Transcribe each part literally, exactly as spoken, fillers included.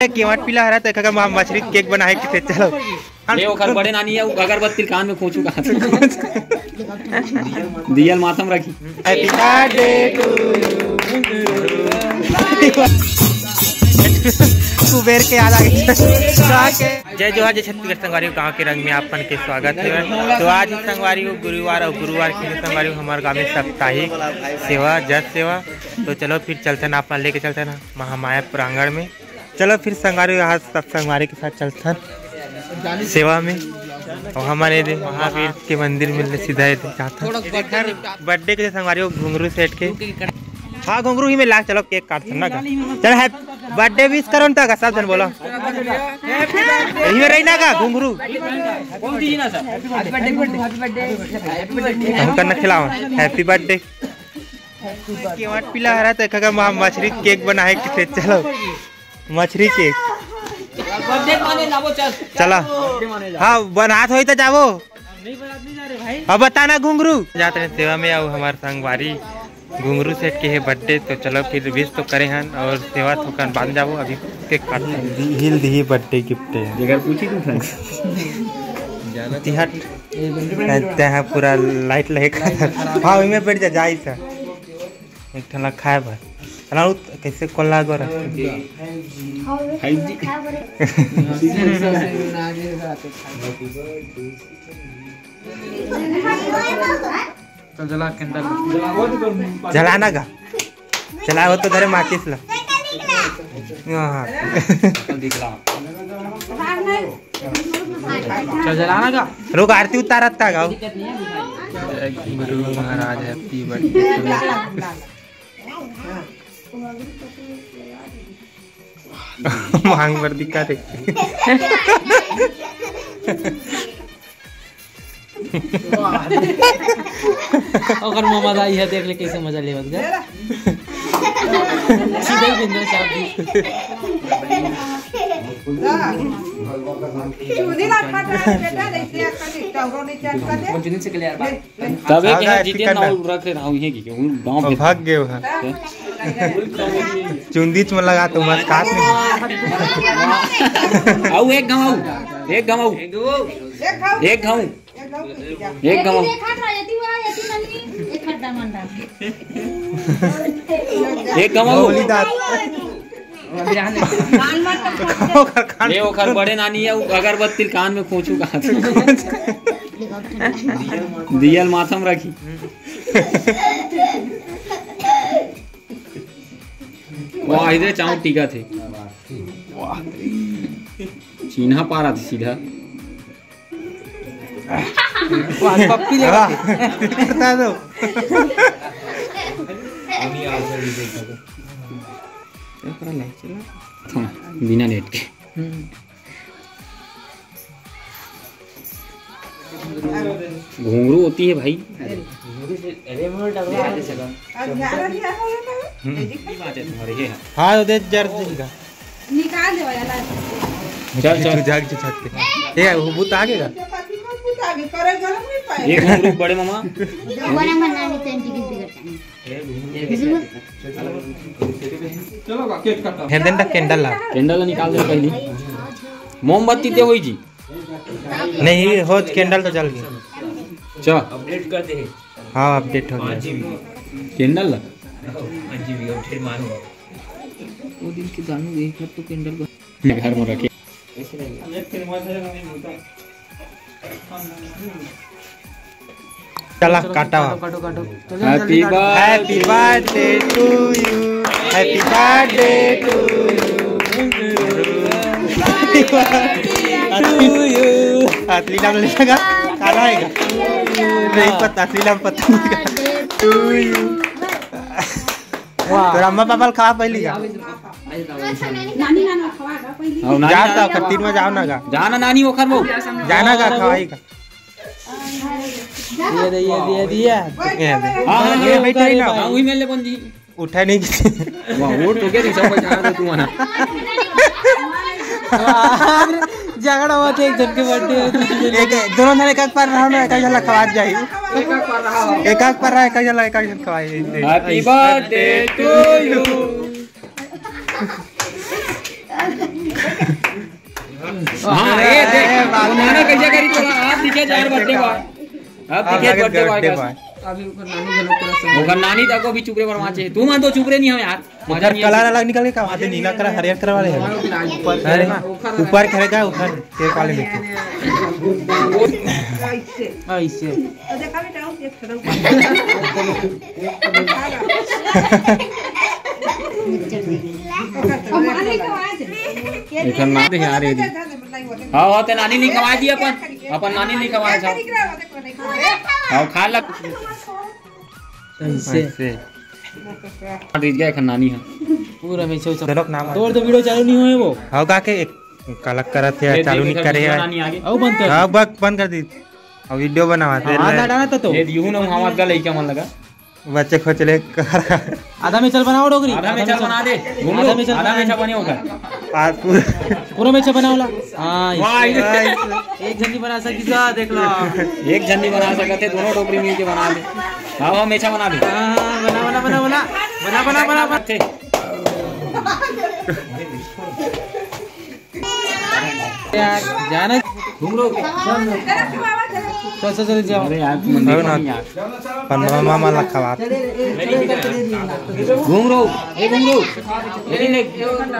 केवट पीला हरा तो एक मछरी केक बनाए के थे। चलो। ले ओखर बड़े नानी है, अगरबत्ती कान में खोंचू कहा। दियल माथा में रखी। Happy birthday to you। Kuber के याद आ गई। जय जोहार, जय छत्तीसगढ़ संगवारी हो, गाँव के रंग में आप मन के स्वागत है। तो आज संगवारी हो गुरुवार, और गुरुवार के संगवारी हो हमारे गाँव में साप्ताहिक सेवा, जस सेवा। तो चलो फिर चलते ना, आप मन लेके चलते ना महामाया प्रांगण में। चलो फिर संगवारी हो, आज सब संगवारी के साथ चलथन सेवा में। और हमारे दे महावीर के मंदिर में ले सीधा ये दे जाथन। बर्थडे के संगवारी हो घुंगरू सेठ के। हाँ, घुंगरू ही में लाग, चलो केक काटथन ना का। चल, हैप्पी बर्थडे विश करो ना का, सब जन बोलो। यही में रही ना का घुंगरू। हम करना खिलाओ, हैप्पी बर्थडे। केवट पीला हरा तो एक मछरी केक बनाए के थे। चलो, मछरी केक। बर्थडे माने लाबो, चल। चला। बर्थडे माने लाबो। हाँ, बनात होई तो जाबो। अब बता ना घुंगरू। जात रहे सेवा में, आओ हमारे संगवारी घुंगरू सेठ के है बर्थडे, तो चलो फिर विश तो करे हन और सेवा तो कर बाद में जाबो। अभी केक काट हिल दी बर्थडे गिफ्ट है। जेकर पूछी तू था। तिहट। ते, ते पूरा लाइट लगे। हाँ, ओइमे बैठ जा, जाई सा। एक ठन ला खाए बर। चला उत, कैसे कोल्ला गोरा? Five G. चल जला कैंडल। जलाना का? चला, वो तो धरे माचिस ला। हाँ। चल जलाना का? रुक, आरती उतारत का गाओ। जय गुरु महाराज, हैप्पी बर्थडे। मांग बर दिक्कत है। ओकर ममा दाई है, देख ले कैसे मजा लेवत गा। सीधे ही बिंदु साहब जी। तबे के जितेन नाव रख रहे हूँ, ये की गांव में भाग गए। चुंदीच में लगा तो मत काट नहीं। आऊ एक घाव, आऊ एक घाव, आऊ एक घाव, एक घाव। एक घाव, आऊ। ये ओखर बड़े नानी है, अगरबत्ती कान में खोंचू कहा। दियल माथा में रखी। वाह, इधर चाँव टीका थे। वाह, चीन्हा पारा थे सीधा। वाह, पप्पी जगह। बता दो। बिना नेट के। घुंगरू होती है भाई। हाँ, तो दे जर देगा। निकाल दे वाला। चल, चल। जाग जो छत पे। ए, वो भूत आ गया। ये घुंगरू बड़े मामा। फेर देन ता कैंडल ला। कैंडल ला निकाल दे पहली। मोमबत्ती ते होई जी। नहीं, हो कैंडल तो जल गई। चल। अपडेट कर दे। हाँ, अपडेट हो गया। कैंडल ला। वो दिन के जानू एक तो कैंडल को घर में रखे। चला, काटा। काटो, काटो, काटो। चलो, जल्दी काटो। Happy birthday to you, happy birthday to you। असली नाम लेगा, काला है का? नहीं पता, असली नाम पता नहीं का। To you। वाह। तोर अम्मा पापा ल खवा पहली का? नानी नाना खवा गा पहली। जाओ ना, जाओ ना, ना, ना। तीन में जाओ ना गा। जा ना नानी, ओखर बहू। जाना गा, खवाई का। ये दे, ये दे, ये दे। ये दे। हाँ, हाँ, ये हाँ, बैठे ही ना। हाँ, वही मिल ले बन जी। उठा नहीं किसी। वाह, वो तो क्या रिश्वत बचा रहे तू, है ना? झगड़ा हुआ था एक जन के बर्थडे। एक, दोनों जन एक एक पर रहो ना, एक एक जन खवा जाए। एक एक पर रहा, एक एक जन, एक एक जन खवाए। Happy birthday to you। हाँ, ए, देख, ए, बाप रे। नाना कैसे करी तोला? आप दिखे जा, बर्थडे बॉय। आप दिखे बर्थडे बॉय का। अभी ओकर नानी घलो पूरा सब। ओकर नानी तको भी चुपरे बरवाचे। तू मन तो चुपरे नहीं हो यार। मजा नहीं कलर अलग निकल के का? वहाँ से नीला कलर, हरियर कलर वाले हैं। ऊपर अरे, ऊपर करेगा, ऊपर के वाले लेके। ऐसे। ऐसे। एकर नाम दे यार, ये दे। हाँ, हाँ, ते नानी नहीं कमा दी अपन, अपन नानी नहीं कमा छा। हाँ, खा लग। ऐसे। ऐसे। रिज गया एकर नानी है। पूरा में छो सब। चलो, नाम तोर तो वीडियो चालू नहीं होए वो। हाँ, का के एक कलक करत है, ये चालू देख, नहीं इधर करे दूसरा है। नानी आगे। आओ बंद कर। हाँ, बक-, बंद कर दी। अब वीडियो बनावा, तेल आवाज में। हटाना था तो। ये दिहू ना, आवाज का लइका मन लगा। बच्चे खोचले कर। आधा में चल बनाओ डोकरी। आधा में चल बना दे। घूम लो। आधा में चल आधा में बना चल दे। बने होगा। आज पूरा। पूरा में चल बनाओ ला। हाँ, वाह, इस- एक जन नहीं बना सकी सा, देख लो। एक जन नहीं बना सकते, दोनों डोकरी मिल के बना दे। हाँ, हाँ, मेचा बना दे। हाँ, हाँ, बना, बना, बना, बना। बना, बना, बना, बना। थे। यार, जाना। घूम लो। चल, चल, चल, जाओ। अरे यार, तुम हो ना। नहीं यार। पनवा मामा ला खवात। घूम लो, ए घूम लो। लेकिन ले,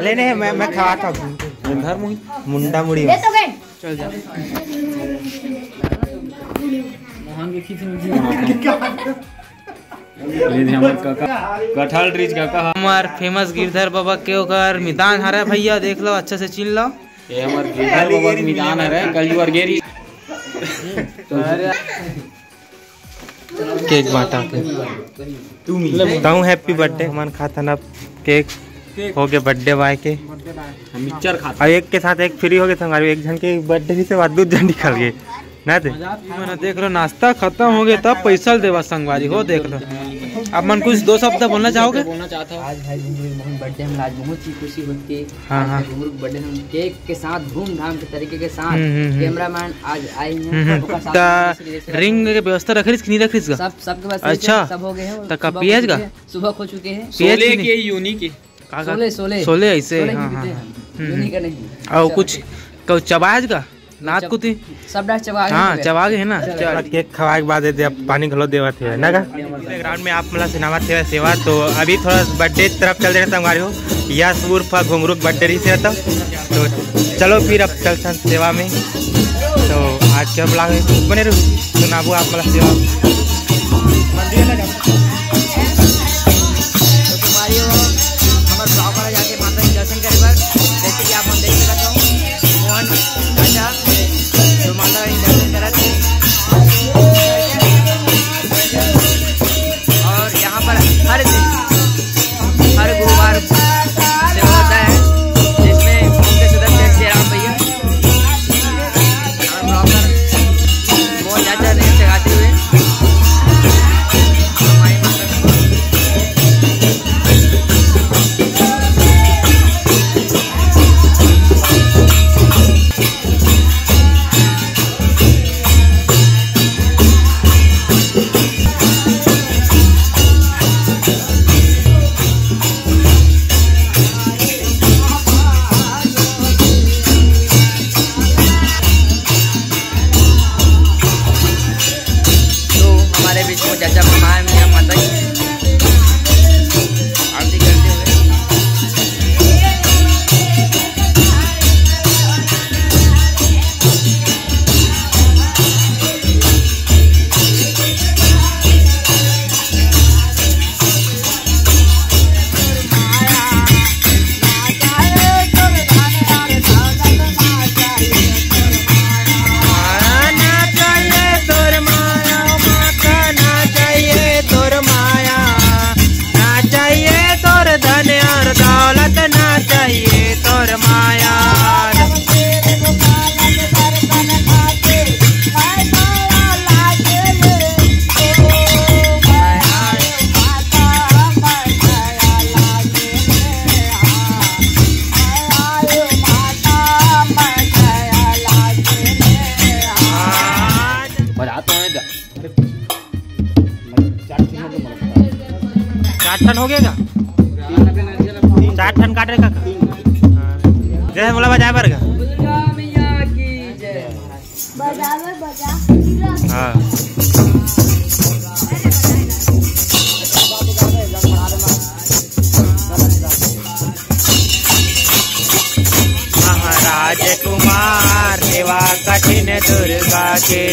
लेने, मैं, मैं खवाता हूँ। धर मुही। मुंडा मुड़ी। चल जा। मोहन के खींच मुझे। ये दे हमर कका, कटहल रिज कका। हमर फेमस गिरधर बाबा के ओकर मितान हरे भैया, देख लो, अच्छा से चिन लो। ये हमर गिरधर बाबा के मितान हरे, कल जुआर गेरी। केक बांटा के। तू मिल। ताऊ हैप्पी बर्थडे, हमन खाथन अब केक। हो गए बर्थडे बॉय के। हम मिक्सचर खाते। अब एक के साथ एक फ्री हो गए, संगवारी, एक जन के बर्थडे से बाद दो जन निकल गए। ना दे। मजाक मत, देख लो, नाश्ता खत्म हो गया, तब पैसा देवा संगवारी हो, देख लो। आप मन कुछ दो शब्द बोलना चाहोगे? बोलना चाहता हूँ। आज भाई घुंगरू के बहुत बर्थडे, हम आज बहुत ही खुशी होती है। हाँ, आज हाँ। भाई घुंगरू के बर्थडे हम केक के साथ धूमधाम के तरीके के साथ हम्म, हम्म, हम्म। कैमरामैन आज आए हैं, हम्म, हम्म। सबका साथ ता रिंग के व्यवस्था रख रही कि नहीं रख रही इसका? सब, सबके पास अच्छा। सब हो गए हैं। त का सुबह पियाज हो चुके का? हैं, सुबह हो चुके हैं। पियाज शोले की नहीं? के यूनिक है। का, का? शोले, शोले। शोले ऐसे, शोले हाँ, की हाँ, पीते हाँ। हैं। हम्म, यूनिक है नहीं। और चलो। कुछ, कुछ चबाज का? नाच चब-, कुती? सब डांस चबा के हाँ, निकले। चबा के है ना? चलो। चल। केक खवाए के बाद दे, अब पानी घलो देवत है ना का? ग्राउंड में आप मला सिनावत है सेवा, तो अभी थोड़ा बर्थडे तरफ चल देना संगवारी हो। यस उर्फ घुंगरू के बर्थडे रही से तो, तो चलो फिर अब चलथन सेवा में। तो आज के ब्लॉग में बने रहो, सुनाबो आप मला सेवा। मंदिर में जाओ। तो तुम्हारी वो हमर ब्लॉग वाला जाके माता के दर्शन करे बर, जैसे कि आप मन देख सकत हो, मोहन राजा जो माता रानी दर्शन करत हे। और यहाँ पर हर दिन, हर गुरुवार सेवा होता है, जिसमें मुख्य सदस्य जयराम भैया और ब्लॉगर बहुत ज्यादा नहीं जगाते हुए। तो हमारे बीच में चाचा पहुंच आए हैं, माता जी आरती करते हुए। चार ठन हो गया का? चार ठन काट रहे काका? हाँ। जय मोला बजाए बर गा। दुर्गा मैया की जय। बजावे बजा। हाँ। महाराज कुमार सेवा कठिन दुर्गा के,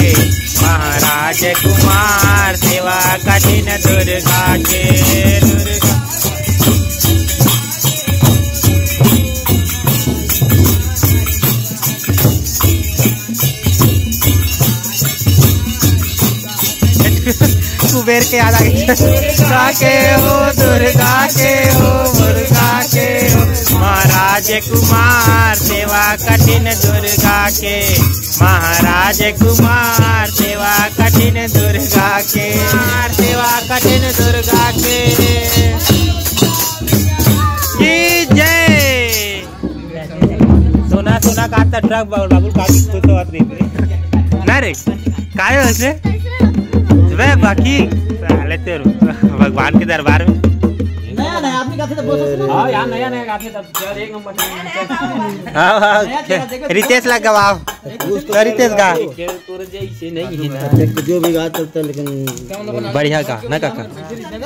महाराज कुमार सेवा कठिन दुर्गा के, दुर्गा। कुबेर के याद आ गई। दुर्गा के हो, दुर्गा के हो, दुर्गा के हो, महाराज कुमार सेवा कठिन दुर्गा के, महाराज कुमार सेवा कठिन दुर्गा के, सेवा कठिन दुर्गा के। की जय। सोना सोना का त ट्रक बाबू, बाबू का कुछ तो बात नहीं। ना रे, काय हो से? वे बाकी साले तेरे भगवान के दरबार में। नया नया आदमी का थे तो बहुत। हाँ यार, नया नया का थे तब यार एक नंबर। हाँ हाँ। रितेश लग गवा। रितेश का। जो भी गा सकता है, लेकिन बढ़िया गा ना काका। छत्तीसगढ़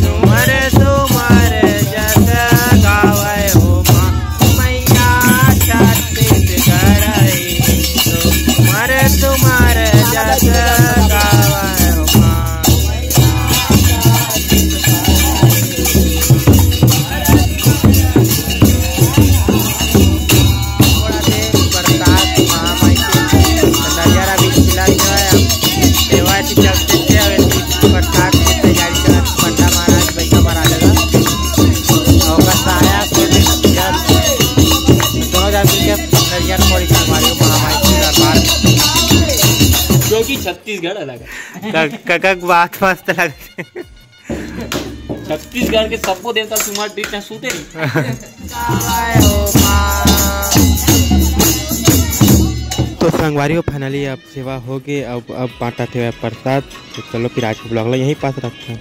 तुम्हारे तुम्हारे जस गावे हो माँ मैया। छत्तीसगढ़ तुम्हारे तुम्हारे जस गावे हो माँ। प्रसाद महामाई के नरियर अभी खिला जो है, सेवा की चलते से अभी प्रसाद की तैयारी करत पंडा महाराज, बैठा महाराज का। और ओकर साया से भी किया, दोनों जन मिलके नरियर फोड़ी संगवारी हो महामाई के दरबार में। जो कि छत्तीसगढ़ अलग है। क-, कका के बात मस्त लग। छत्तीसगढ़ के सब्बो देवता तुम्हार डीठ में सूते रही। तो संगवारी हो, finally अब सेवा हो के अब, अब बांटा थे प्रसाद। तो चलो फिर आज के vlog ला यहीं पास रखते हैं।